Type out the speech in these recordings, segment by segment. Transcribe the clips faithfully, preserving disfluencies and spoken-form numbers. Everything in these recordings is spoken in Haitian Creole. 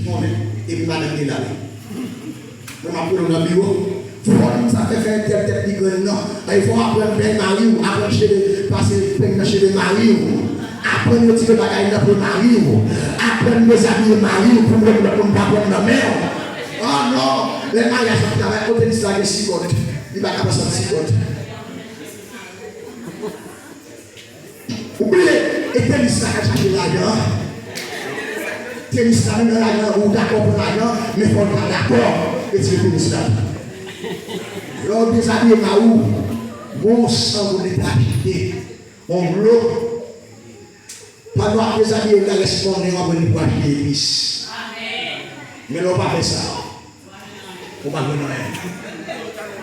Konnen, epi madanm li la wi. Mwen m ap rele w nan biwo. Fò moun sa fè fè entèl tèt li grenn nan. Ay fò w aprann bèl mari w, aprann cheve, pase peng nan cheve mari w. Aprann retire bagay nan po mari w. Aprann dezabiye mari w pou lòt lòt moun pa pran nan men w. Oh non, lè maryaj ap travay, kote li sa gen sikòt. Li pa ka pase sikòt. Ou bliye, e tenis la k al chache lajan an. Tenis la menm nan lajan an, ou dakò pou lajan an, men fò l ta dakò retire tenis la. Lè w dezabiye mari w, gon san pou l te achte, yon dlo. Pandan w ap dezabiye l la, rès monnen w ap wè li pou achte epis. Men lè w pa fè sa, ou pa jwenn anyen.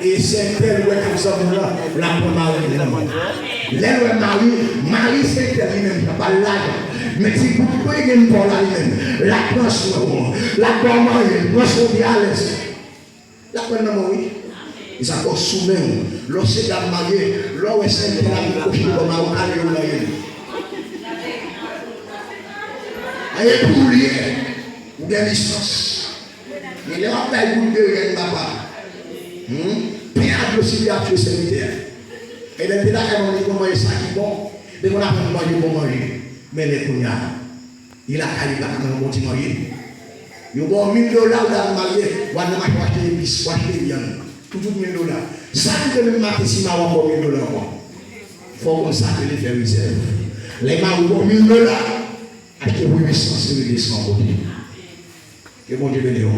E sentèl wè k ap zanmi w lan, l ap pran mari l nan men w. Lè l wè mari, mari sentèl li menm jan pa l lajan. Men ti bout pwen gen pa w la li menm, l ap pran swen w, l ap ba w manje, l pran swen w byen alèz. L ap pran nan men w wi. E sa fò sou men w. Lè w se dam marye, lè w wè sentèl ap koche bò mari w, kale yo nan rèl. Aye pou w li ye, ou gen lisans. Men lè w ap bay bout de rèn papa, hmm, pen a dlo si li ap tchwe sèvitè a. E lè l te lakay manman li pou manje sa ki bon, li konn aprann manje bon manje. Men lè kounye a, li lakay li pa ka manyen bon ti manje. Yo ba w mil dola, ou dam marye, w al nan mache w achte epis, w achte vyann. Toujouk mil dola. Sa ki te menm maten si mawa ba w mil dola ankò. Fò w konn sa ke li fè rezèv. Lè mari w ba w mil dola, achte pou wisans, rele san kote. Ke Bondye beni w.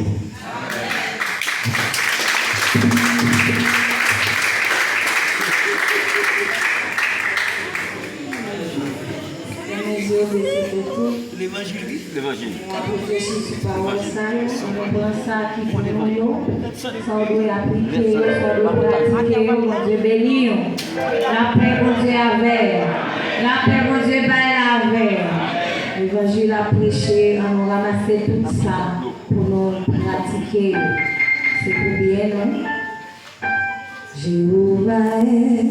Levanjil, wi, levanjil. N ap reflechi sou pawòl sa yo, ann nou pran sa ki pou nou yo, sa w dwe aplike yo, sa w dwe pratike yo, Bondye beni w. Lapè Bondye avè w. Lapè Bondye bay la avè w. Levanjil ap preche, ann nou ranmase tout sa pou nou pratike yo. Se pou byen nou. Jewova est